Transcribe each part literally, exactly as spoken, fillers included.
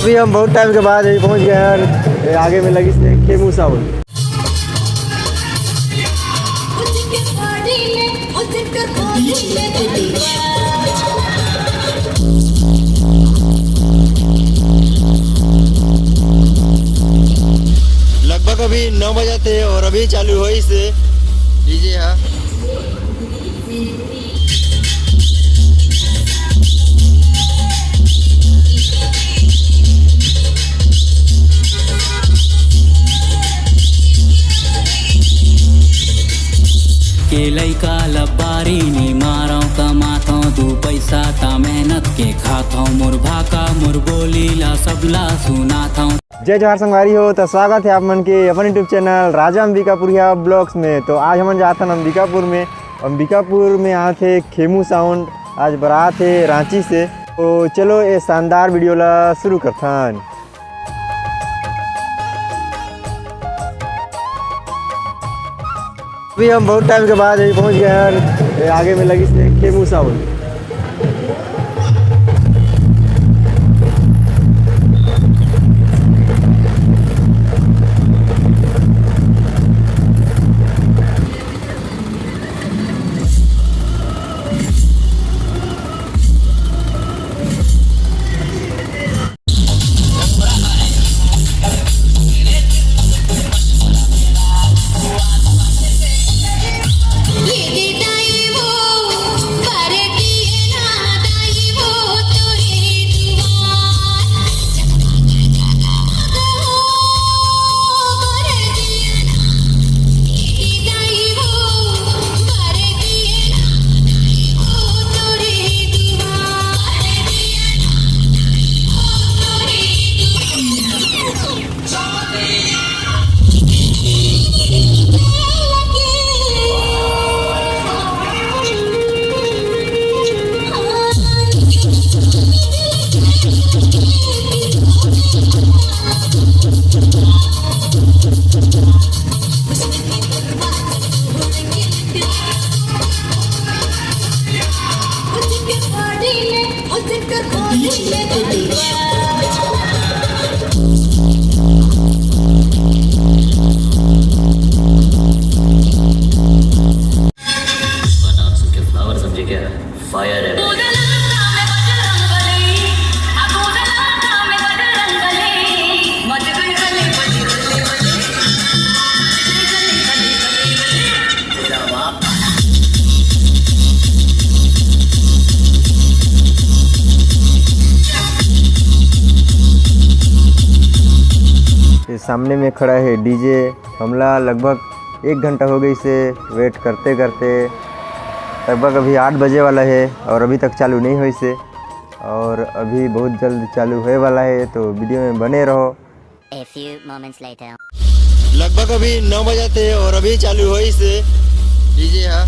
अभी हम बहुत टाइम के बाद अभी पहुंच गए हैं, ये आगे में लगी से खेमू साउंड। लगभग अभी नौ बजे थे और अभी चालू होइस हे डीजे हा। के लइका लब्बारी नी मारव, कमाथव दू पैसा ता मेहनत के खाथव, मोर भाका मोर बोली ला सबला सुनाथव। जय जोहार संगवारी हो, तो स्वागत है आप मन के अपन YouTube चैनल राजा अंबिकापुरिया ब्लॉग्स में। तो आज हमन जाथन अंबिकापुर में। अंबिकापुर में आथे खेमू साउंड, आज बरात है रांची से। तो चलो ये शानदार वीडियो ला शुरू करथन। अभी हम बहुत टाइम के बाद अभी पहुंच गए हैं, ये आगे में लगी से खेमू साउंड। उसका नाम सुन के फ्लावर समझे क्या? फायर है। ये सामने में खड़ा है डीजे। हमला लगभग एक घंटा हो गइसे वेट करते करते। लगभग अभी आठ बजे वाला है और अभी तक चालू नहीं होइसे, और अभी बहुत जल्द चालू होए वाला है, तो वीडियो में बने रहो। A few moments later. लगभग अभी नौ बजे थे और अभी चालू होइसे डीजे हा।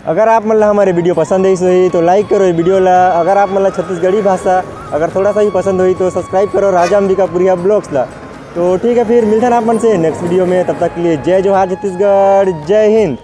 अगर आप मन ला हमारे वीडियो पसंद आइस होही तो लाइक करो ये वीडियो ला। अगर आप मन ला छत्तीसगढ़ी भाषा अगर थोड़ा सा भी पसंद होही तो सब्सक्राइब करो राजा अंबिकापुरिया ब्लॉग्स ला। तो ठीक है, फिर मिलते हैं आप मन से नेक्स्ट वीडियो में। तब तक के लिए जय जोहार छत्तीसगढ़, जय हिंद।